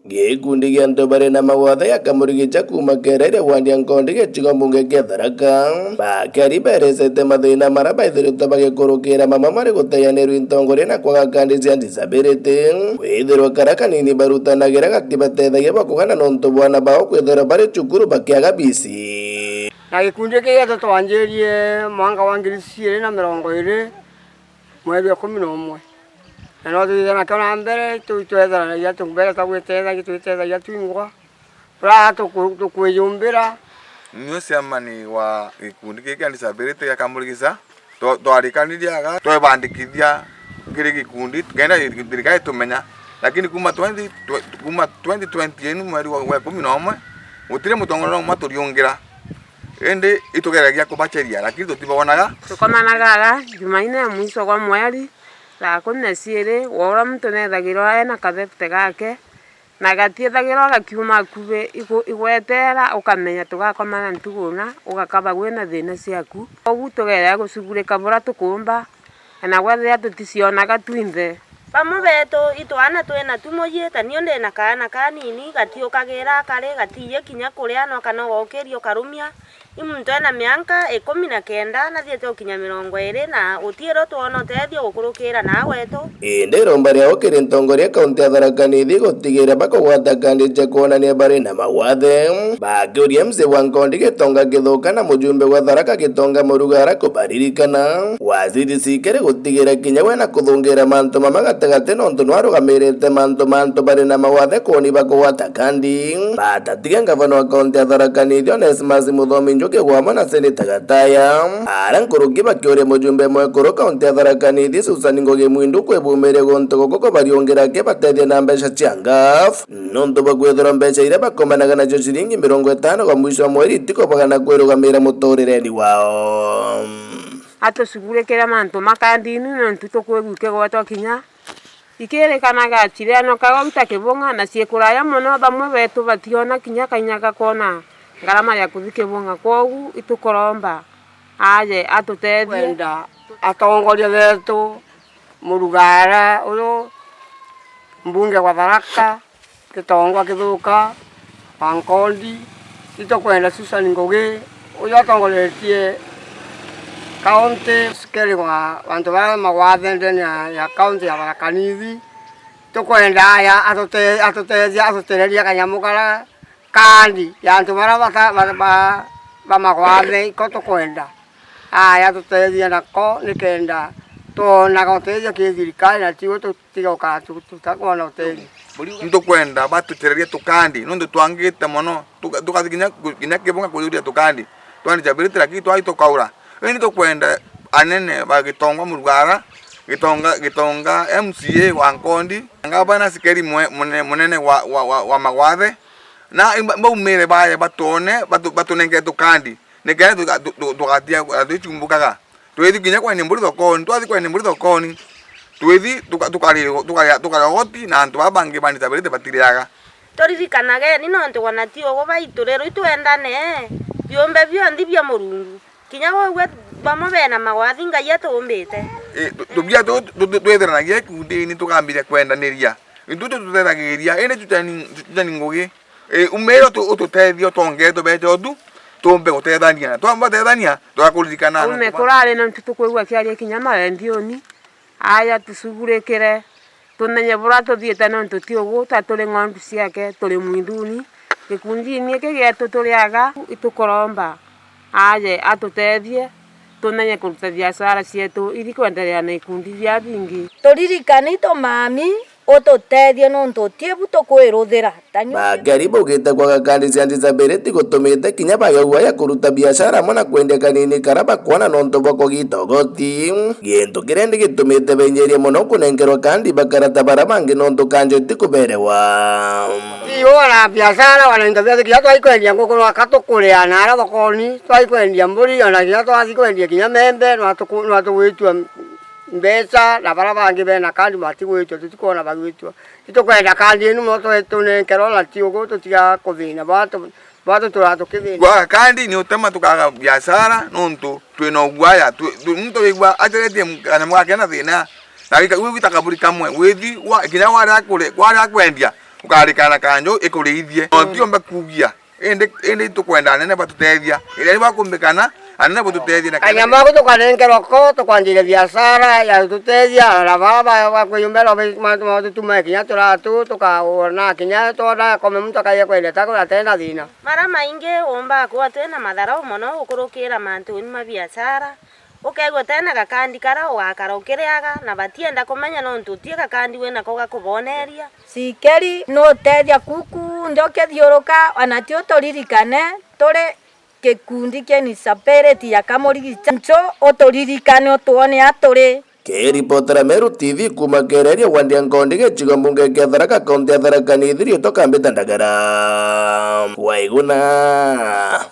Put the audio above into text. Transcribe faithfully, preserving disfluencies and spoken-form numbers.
Gikundi gia antu bari na mawathe ya Kamurigicha kuuma Keraire wandi ya Nkondi gicigo mbunge kia Tharaka, bakiari berecete mathina maria baithiritwe bagikurukira, mamwe mari guteyanirwa intongoria na kwaga kandi cia disability, kwithirwa karia kanini barutanagira gatibatethagia bakugana nontu bwana bao kwithirwa bari cukuru bakiaga bisi. Na gikundi giki gietu twanjirie mwanka wa ngiri ciiri na mirongo iiri, mweri wa ikumi na umwe. Na no tuthithia nakio na mbere, tu-, twetheranagia, tu-, mbere twagwitethagia, twitethagia twingwa. Buria tuku-, tukwijumbira. Niu chairman wa gikundi giki kia disability gia Kamurigicha, twa-, twarikanirie aga, twebandikithia kiri gikundi, kenda thirikari itumenya. Lakini kuuma twenty, twe-, kuuma twenty twenty inu mweri wa, wa ikumi na umwe, gutiri mutongoria umwe aturiungira. Indi itugeragia kubacheria, lakini tutibonaga. Tukomanaga aga Jumaine ya mwiso gwa mweri, thaa kumi na ciiri, wa uria muntu nethagirwa ena kathefte gake, na gatiethagirwa gakiuma akubi igu-, igwetera, ukamenya tugakomana ntugu na ugakaba gwina thina ciaku. Kogu tugerea gucugurika buria tukumba, na gwethira tuticionaga twinthe. Bamwe beetu itwana twina tu mucii, ta niu ndi na kaana kanini, gatiukagira kari, gatiiji kinya kuria, no kana ugokiria ukarumia. I muntu ena mianka ikumi na kenda, nathiite gukinya mirongo iiri, na utiirwe twona utethio gukurukira na gwetu. Indi iromba riao kiri ntongoria kaunti ya Tharaka Nithi gutigira bakugwata kandi cia kwonania bari na mawathe. Bakiuria M C A wa Nkondi Gitonga Kithuka na mujumbe wa Tharaka Gitonga Murugara kubaririkana, waziri cikiri gutigira kinya we na kuthungira mantu mamwe gatigati nontu nwarugamirite mantu ma antu bari na mawathe kwoni bakugwata kandi. Batatiga ngavana wa kaunti ya Tharaka Nithi Onesmus Muthomi Njuki gwamwe na Seneta Gataya, aria nkuruki bakiuria mujumbe mwekuru kaunti ya Tharaka Nithi Susan Ngugi Mwindu kwibumiria guntu guku kubariungira akibatethia na mbeca cia ngaf. Nontu bwa kwithirwa mbeca iria bakomanaga nacio ciringi mirongo itano gwa mwisho wa mweri itikobagana kwirugamira muturireni wao. Atucugurikire mantu ma kandi inu nontu tukwigua ikigwetwa kinya ikirikanaga cirianokaga uta Kibung'a, na cii kuraya mono, bamwe betu bationa kinya kainya ga kwona ngarama ya kuthi Kibung'a, kwogu itukuromba aje atutethie. Kwenda atongoria betu, Murugara uyu, mbunge wa Tharaka, Gitongwa Kithuka wa Nkondi, itukwenda Susan Ngugi, uyu atongoretie kaunti, askari wa antu baria magwathe ndene ya, ya kaunti ya Tharaka Nithi. Tukwenda aya atute-, atutethia, atutereria kanyamu karia kandi ya antu baria bata-, ba, ba, ba magwathe, iko tukwenda. Aya atutethia nako nikenda twonaga utethio ki thirikari, na tiwe tu-, tiga uka tu-, tutakwona utethio. Nitukwenda batutererie tukandi, nontu twangite mono, tuka-, tukathi kinya, kinya Kibunga kujuria tukandi. Twandi chabirite, lakini twai tukaura. Indi tukwenda anene ba Gitongwa Murugara, Gitonga, Gitonga M C A wa Nkondi, ngavana askari mwe-, mune-, munene wa, wa, wa, wa magwathe, na imba-, baumire baye batwone, batu-, batunenge tukandi. Nikenda tuga-, tu-, tu-, tugatia, atuchumbukaga. Twithi kinya kwene mburi thokoni, twathi kwene mburi thokoni, twithi tuka-, tukari-, tukari-, tukaria goti na antu baa bangi banitabirite batiriaga. Turirikanageni nontu wana ti ugu baitu, rero itwendane biumbe bionthe bia Murungu. Kinya gugwe bamwe bena magwathi Ngai atumbite. Ii, tu-, tubia tu-, tu-, tu-, twithiranagia ikundini tukambiria kwendaniria. Itu tutethagiriria, indi tuteni, tuteni ngugi. Ii, umeera utu-, ututethie, utongere tubeete utu, tumbe gutethania. Twamba gutethania, tugakuririkana. Ume kurari nontu tukwigua kiaria kinya marendioni, aja tucugurikire, tumenye buria tuthiite nontu ti ugu, ta turi ng'ondu ciake, turi mwinduni. Gikundini giki gietu turi aga, itukuromba aje atutethie, tumenye kuruta biashara cietu, ithi kwenderea na ikundi biria bingi. Turirikani tumami, ututethie nontu ti bu tukwiruthira. Bakeri baugite kwaga kandi cia disability gutumite kinya bagegua ya kuruta biashara amwe na kwendia kanini karia bakwona nontu bwa kugita ugoti. Gintu kiria indi gitumite benyerie mono kunenkerwa kandi bakara ta baria bangi nontu kanjo itikuberewa. Ti wana biashara, wana into biathi kinya twai kwendia nguku no aka tukuria na aria thokoni, twai kwendia mburi, ona kinya twathi kwendia kinya membe, no atuku-, no atugwitua mbeca, na baria bangi bena kandi batigwitua, tutikwona bagwitua. Itukwenda kandi inu mono twe-, tunenkerwa na ti ugu tutiga kuthina, batu-, batu turaa tukithina. Kwaga kandi ni utema tukaga biashara, nontu twina uguaya, twi-, twi-, muntu wigua ateretie kanyamu gake na thina, na wika-, wigwita kaburi kamwe, withi wa-, kinya waria kure-, waria kwendia, Ukarikana kanju ikuriithie. No tiomba kuugia. Indi, indi tukwenda anene batutethia. Iria ni bakumbikana, anene batutethie na kanyama aku tukanengerwa ko, tukwanjiria biashara ya tutethia, na baba bakwiyumbera mantu ma tutuma kinya turatu, tukaona kinya twona kome muntu akaye kwendeta kura tena thina. Mara maingi uumba kwithwa twina matharau mono gukurukira mantuni ma biashara. Ukeegua tena gakandi kara ugakara ukiriaga, na batienda kumenya nontu uti gakandi winako gakuboneria. Sikeri, nutethia kuku njoke thiuruka, ona ti uturirikane turi gikundi kia Inspirate ya Kamurigi Chancho, uturirikane utwone a turi. Kiripotera Meru T V kuuma Kereria, wandi ya Nkondi, gicigo mbunge kia Tharaka, kaunti ya Tharaka Nithi, riitwa Kambita Ndagara. Waiguna.